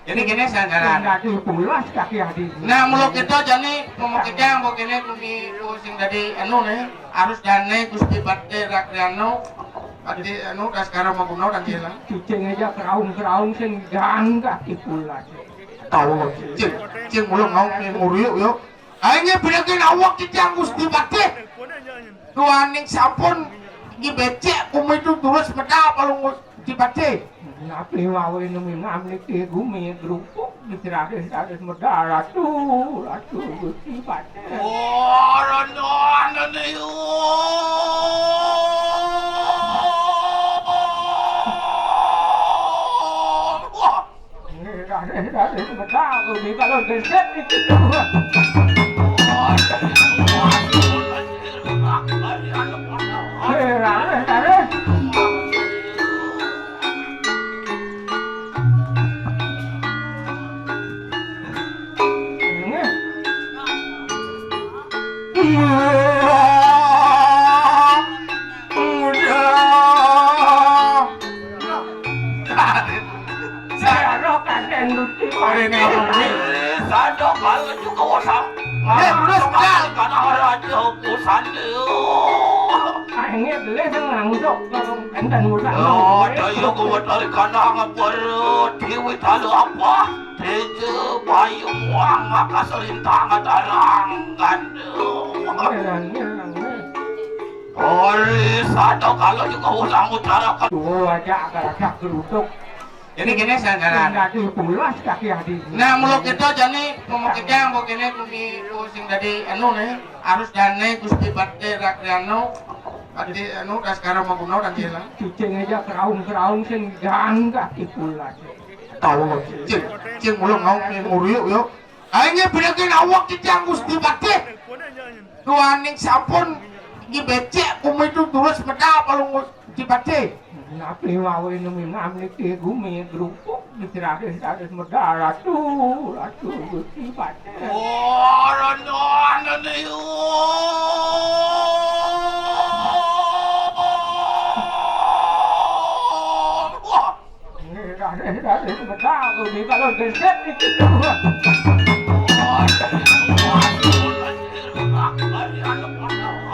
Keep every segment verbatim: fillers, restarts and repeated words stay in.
Jadi kéné sanggaran. Dadi pulas kaki adi. Nah, mula kita jani pemakaian mbok kéné kumi sing dadi anu né, harus dane Gusti Patih Rakriyano. Patih anu Baskara Maguna dan Jela. Cicing aja keraung-keraung sing gang kaki pulas. Tahu, cing, cing mula mau nguriuk yo. Ayo, berakin awak kita Gusti Patih. Duaning sampun dibecek, kumi itu terus medal palung Gusti Patih. Napi wae nemu namne ke gumi grupuk, dicerahin terus medal, aduh, aduh, Gusti Patih. Oh, rono, rono, yo. Wah. Raden, Raden, betul, di kalau geset itu tuh. Eh, Raden, Raden. Ini. Iya. Udah. Sira kadang lucu. Paring apa kuwi? Sadok kalau juga wasa. Eh, terus, Kak. Karena raja pusande. Akhirnya beli sing ngangguk kalau enten mudah. Oh, ada ya kuwi dari kandang perut. Dewi talu apa? Teje bayu muang maka selintang tarang gandu. Iya, iya, iya. Ori sadok kalau juga usang utara. Tuwa aja agak-agak gerutuk. Ini kéné sanggaran. Dadi pulas kaki adi. Nah, mula kita jani pemakaian mbok kéné kumi sing dadi anu né, harus dane Gusti Patih Rakriyano. Patih anu Baskara Maguna dan Jela. Cicing aja keraung-keraung sing gang kaki pulas. Tahu, cing, cing mula mau nguriuk yo. Ayo, berakin awak kita Gusti Patih. Duaning sampun dibecek, kumi itu terus medal palung Gusti Patih. Napi wae nemu namne ke gumi grupuk, dicerahin terus medal, aduh, aduh, Gusti Patih. Oh, rono, rono, yo. Wah. Ini, Raden, Raden, betul, ini kalau geset itu tuh.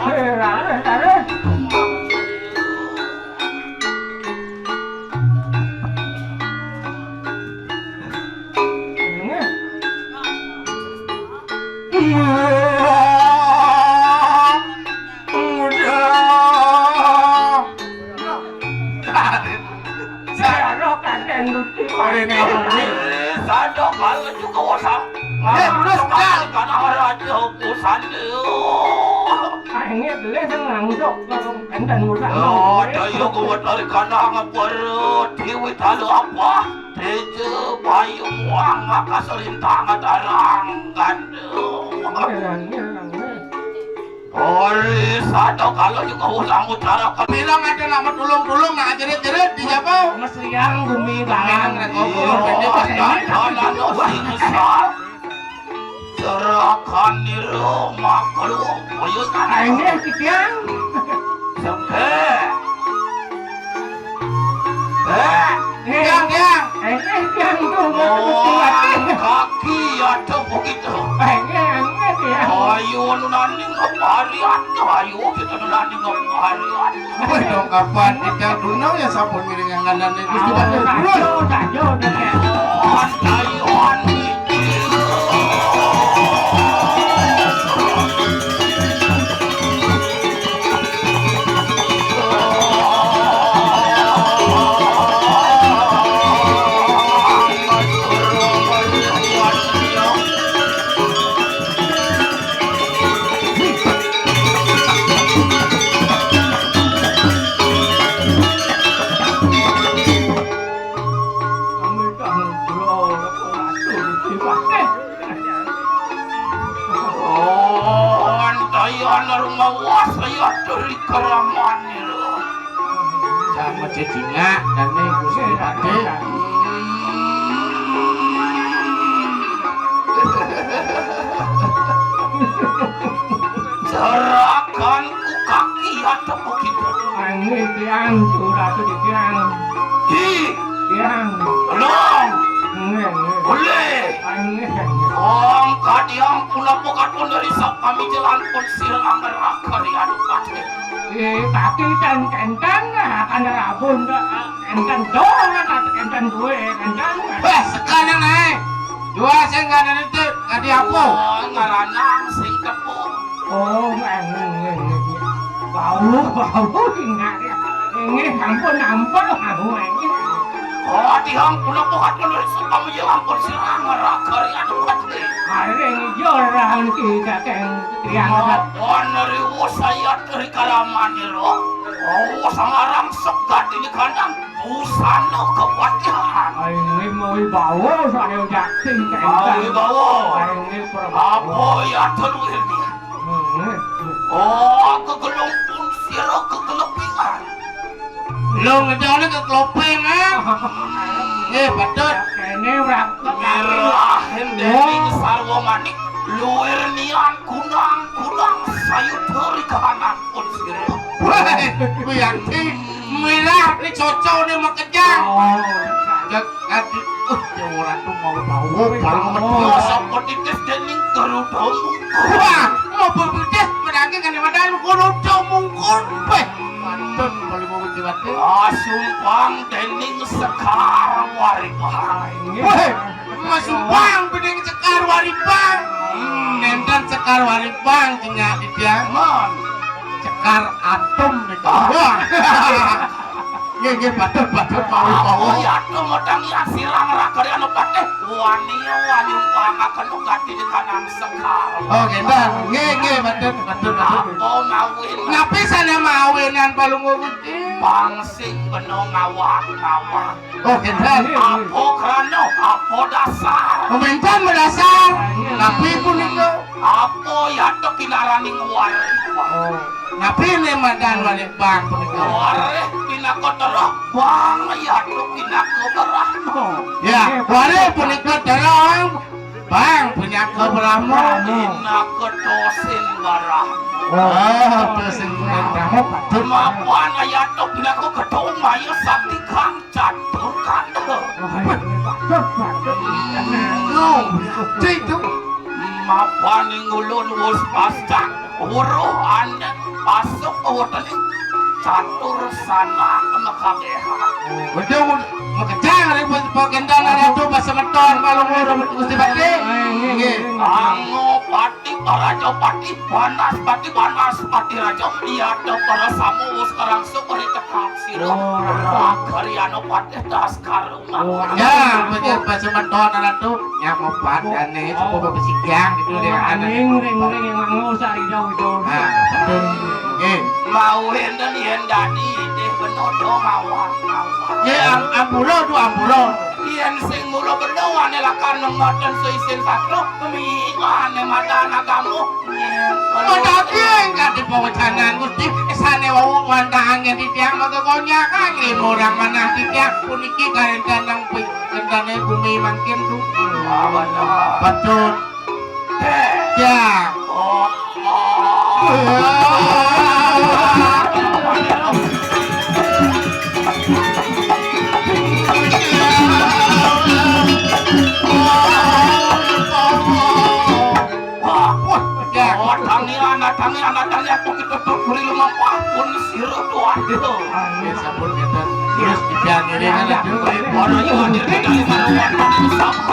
Eh, Raden, Raden. Ini. Iya. Udah. Sira kadang lucu. Paring apa kuwi? Sadok kalau juga wasa. Eh, terus, Kak. Karena raja pusande. Akhirnya beli sing ngangguk kalau enten mudah. Oh, ada ya kuwi dari kandang perut. Dewi talu apa? Teje bayu muang maka selintang tarang gandu. Iya, iya, iya. Ori sadok kalau juga usang utara. Bilang ada nama tulung-tulung, nah jerit-jerit di Jawa. Mesriang bumi bangan. Iya, ada lalu sing sal. Serakan di rumah keluar buyut. Ayo, Kitiang. Sepe. Eh, Tiang, Tiang. Eh, eh, Tiang tuh, mau Oh, kaki ada begitu. Eh, eh, eh, Tiang. Ayo, anu nani ngeparian, ayo kita anu nani ngeparian. Woi, dong kapan kita duno ya sampun ngiring anganan Gusti Patih. Terus. Ayo, ayo, ayo. Ayo, ayo. Mijelan pun sira ngerah kari anu patih. Eh, tapi ten kenten, ah, kan rabun, ah, kenten doang, tapi kenten duwe, kenten. Wah, sekarang naik. Dua sing kanan itu, kadi apa? Oh, ngaranang sing tepung. Oh, eh, eh, eh, eh. Bau, bau, ingat. Ini ampun, ampun, aku ini. Oh, tihang kula bukan menulis pamijil ampun sira ngerah kari anu patih. Areng joran kita keng tiang. Apa neriwu saya dari karamaniro? Oh, sangarang segat ini kandang busana kepatihan. Ini mau bawa saya jati keng. Mau bawa. Ini perempuan. Apa ya telu ini? Hmm. Oh, kegelung pun sira kegelepingan. Lo ngejane keklopeng, ah. Eh, patut. Kene ora mirah dening sarwa manik, luwir nian kunang-kunang sayuda ri kahanan pun sira. Wah, kuwi ati mirah ni cocone makejang. Oh. Aduh, uh, ya ora tuh mau bawa, baru metu. Sapa titis dening Garuda Mungkur. Wah, mau bebedes menangke kan wadah Garuda Mungkur. Weh, mantun kalau mau diwati. Ah, sumpang dening Sekar Waripang. Weh, mas sumpang dening Sekar Waripang. Hmm, nenten Sekar Waripang, tinggal di dia. Mon. Sekar atom nih. Ah. Wah. Nggih, nggih, patut, patut, mawon, mawon. Aku ya tuh modang ya sirang ragari anu patih. Wani, wani, umpamaken ganti di kanan sekar. Oh, nggih, Mbah. Nggih, nggih, patut, patut, patut. Apa mawin? Napi sane mawinan Palungguh Gusti? Pangsing beno ngawak-ngawak. Oh, nggih, Mbah. Apa krana? Apa dasar? Pementen dasar. Napi punika? Apa ya tuh kinaraning warih? Oh. Napi ne madan warih bang punika? Warih pinaka terah, bang ya tuh pinaka berahma. Ya, warih punika terah, bang pinaka berahma. Pinaka tosin barahma. Oh, tosin barahma patut. Mapan ya tuh pinaka gedung maya sakti kang catur kanda. Wah, patut, patut. Lu, cik tuh. Mapaning ulun wus pascak uruh andek pasuk wetening catur sanak makabeha. Betul, makejang ari pagenda ratu pasemeton kalau ngurung Gusti Bakti. Nggih. Ango pati paraja pati banas pati banas pati raja iya ada para samu wus karangsuk ri cekap sira. Oh. Kariana patih daskara. Ya, bagi pasemeton ratu, ya mau padane, oh, coba besigang gitu deh, ada. Ring, ring, ring, yang nganggo sari jauh itu. Ah, betul. Nggih. Mau enten yen dadi idih benodo ngawak-ngawak. Ya, am-, ampura tu ampura. Yen sing mula beno ane lakar nemoten seisin satra, pemingane mata anakamu. Madaging kadi pawecanan Gusti, sane wau wantange titiang maka konyakan limurang manah titiang puniki karentan nang pi-, kentane bumi mangkin tu. Ah, bener. Betul. Eh. Ya. Oh, oh. Wah, wah, ya. Oh, tangian, tangian, tangian, aku kita tuh beri lima pun sira tuh, aduh. Ya, sampun kita terus dipikirin, ya, aduh. Orang yang hadir di dalam rumah itu sama.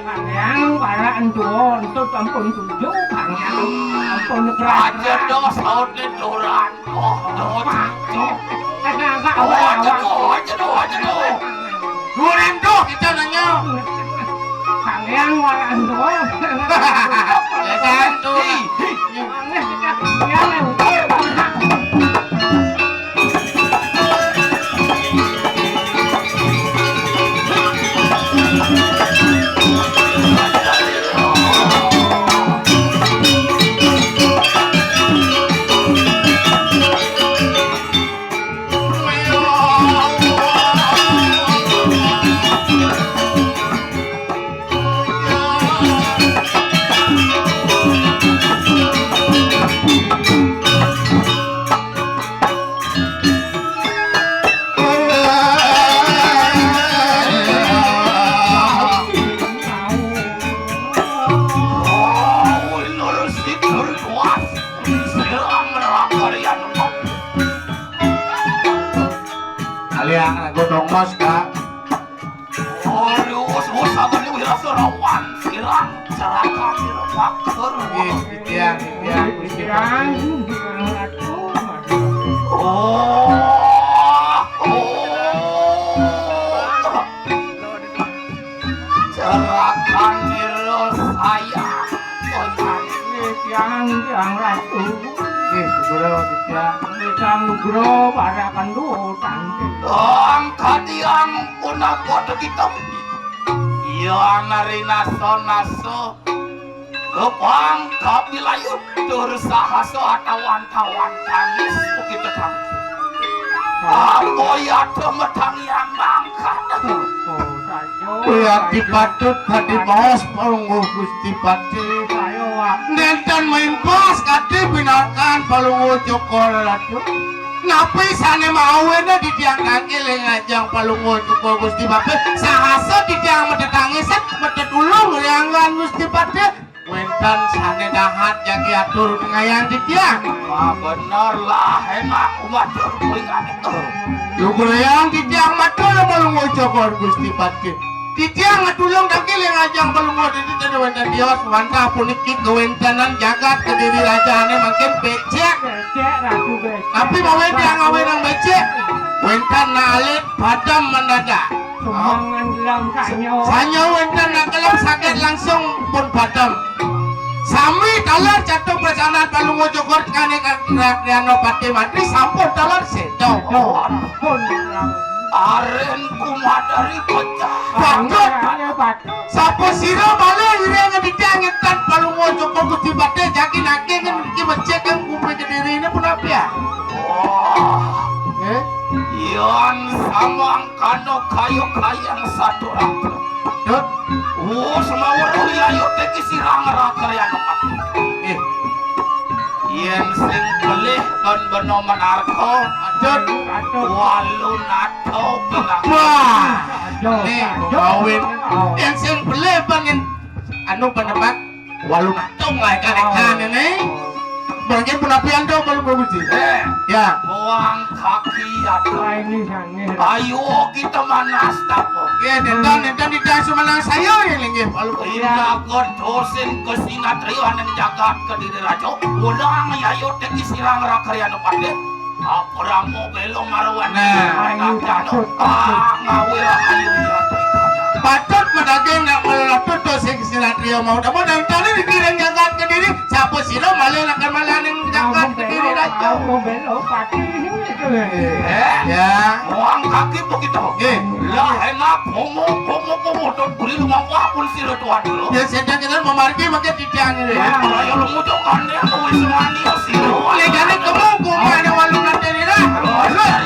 Kang Hyang, para entuh, entuh ampun tujuh, Kang Hyang, ampun keras. Aja dos, saut doran. Oh, doh, doh. Aja doh, aja doh, aja doh. Duren doh, kita nanya. Kalian waran doh. Ya kan, tuh. Aneh, kita kalian yang Godong Mas, Kak. Aduh, us, us, sabar, wira serawan, sirang, cerakan, sirang, pager. Nggih, titiang, titiang, Gusti Patih. Oh, oh. Cerakan nira sayang. Nggih, tiang, tiang ratu. Nggih, sugro, titiang. Nggih, tiang nugra para kandutan. Ang kadiang punapa to kita? Iya nari nasa-nasa. Kepang kapilayut tur sahasa atawan-tawan tangis bukit tetanggi. Apa yata metangiang mangkat? Wiati patut kadi baos Palungguh Gusti Patih. Nénten maimpas kadi pinakan Palungguh Cokor Ratu. Napi sané mawéna titiang kangge ling ajeng Palungguh Cokor Gusti Patih? Sahasa titiang matetangisan, matetulung liangan Gusti Patih. Wénten sané dahat jagi atur ngayang titiang. Ah, bener lah, enak matur kuwi. Lugrayang titiang matur Palungguh Cokor Gusti Patih. Titiang ngatulung daging ling ajeng Palungguh titiang wénten tios wantah puniki kawéntenan jagat Kediri rajané mangkin becik. Becik, Ratu, becik. Tapi mawé tiang ngawé nang becik. Wénten alit padem mendadak. Sumbangan dalam sanyo. Sanyo wénten nang kelem saged langsung pun padem. Sami taler catu prasanan Palungguh Cokor kané Kang Triano Patih Mantri sampun taler séda. Séda, ampun, Ratu. Aren kumadari pecah. Patut. Aren, aren, patut. Sapa sira malih iring ngendikan ngentan Palungguh Cokor Gusti Patih jagi naging niki becik kang kuping Kediriné punapi ya? Wah. Nggih. Yan samangkana kayu kayang saturang. Dut. Oh, semaweruh yayu teki sirang rakayana. Nggih. Yén sing pelih ban beno menarko. Dut. Walu nato bilang. Wah. Nih, kawin. Yén sing pelih ban anu penebat. Walu natung lah ikan-ikan ini. Mungkin penapian dong kalau produksi. Eh, ya. Buang kaki ya. Ini sange. Ayo kita manas tapo. Ya, dan dan dan di dalam semenang saya yang linggih kalau produksi. Indah godosin kesinat riwa nang jagat Kediri rajo. Ulang yayo teki sirang rakarian pade. Apa ramo belo marwan. Nah, ayo, patut, patut. Ah, ngawil ayo ya. Patut madaging nak melelatu to sing sinatria mau. Tapi dan tadi dikirim jagat Kediri, siapa sira malih nak malah ning jagat Kediri raja. Aku belo pati itu. Eh? Ya. Buang kaki begitu. Nggih. Lah enak, homo, homo, homo, dot beri rumah wah pun sira tuan dulu. Ya, sedang kita memargi makin Kaya lumutuk kandhang kuwi sewani sira. Legane kemu kumane walu nate nira. Terus.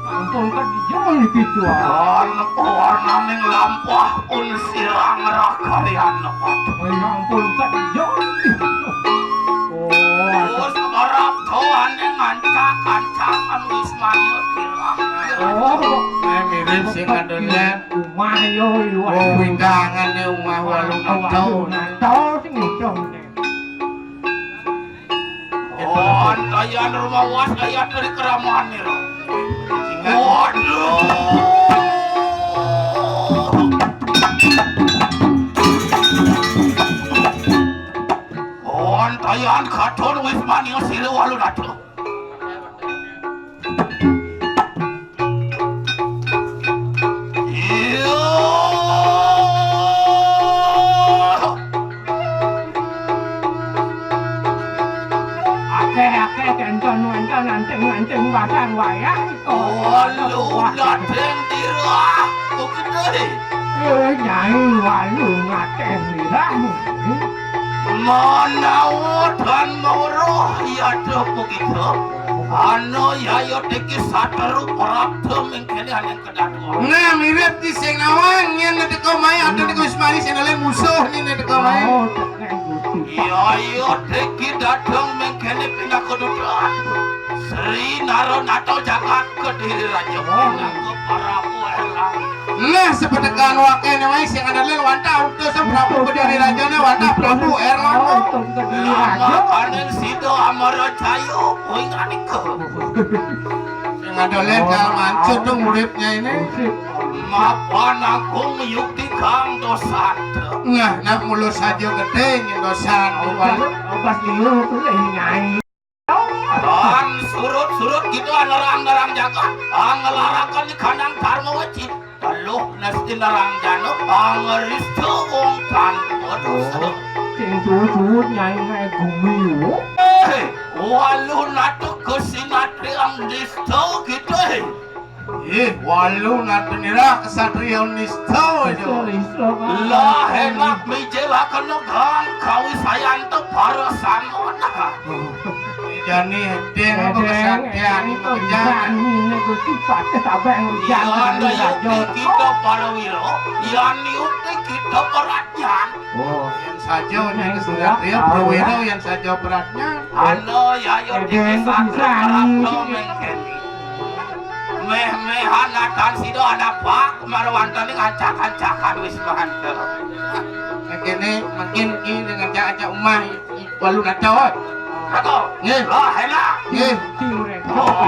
Ampun, kadija niki, Tuan. Lan warnaning lampah pun sirang rakaryan. Oh, ya ampun, kadija niki. Oh, wis marap dawane ngancak-ancakan wis mayut ilang. Oh. Eh, mirip sing kadonyan. Umah yo, yo. Oh, windangane umah walu nato. Walu nato sing ngedong. Antayan rumawas ayat dari keramanira. Waduh. Antayan katon wis mania sira walu nato. Iya. Akeh-akeh kénton wénten anting-anting pasang wayah iko. Walu, gadeng dirah, kok gedhe. Eh, Nyai, walu ngateh dirah. Manawa dan maweruh, iya, Dok, begitu. Anu yayo tiki sateru prapta mengkene aning kedatuan. Nah, mirip di sing nawang, nyen teka mai, ada teka Wismani, sing lain musuh, nyen teka mai. Oh, tenang, Gusti. Yayo tiki dateng mengkene pinaka duta. Sri Naronato jagat Kediri Raja. Oh. Pinaka Prabu Erlang. Nah, sepetekan wakene mai, sing ada lain wantah, utus Prabu Kediri Raja, ne wantah Prabu Erlang. Oh, utus Kediri Raja. Lama kanen sida Amara Jaya, kuing anika. Sing ada lain, oh, jalan mancur dong uripnya ini. Mapan aku yukti kang dosa. Nah, nah, mulu saja gedeng dosa. Obat, obat liur tuh, eh, nyai. Lan surut-surut gitu, anerang-nerang jagat, angelarakan di kandang Dharma Wajib. Teluh nesti nerang jana, pangerista wong tanpa dosa. Oh, sing suwut-suwut nyai naik gumi, wo. Eh, walu nata kesinatriang nista gitu, eh. Ih, walu nata nira kesatria nista itu. Kesatria nista, Pak. Lah, enak mijil akan negang kawi sayanto para samona. Jani edeng apa kesaktian ini kerja. Ini tuh sifat ketabang. Iya, jangan ada yang raja. Kita para wiro, yang niuti kita perhatian. Oh. Yang saja ini kesatria, perwira yang saja perhatian. Anda ya, yo, edeng bisa mengkeni. Meh-mehan natan sida ada pak, marwantaning ancak-ancakan wis mahan. Kene makin ki dengan aja umah walu nata. Aku. Nggih. Lah, enak. Nggih. Oh,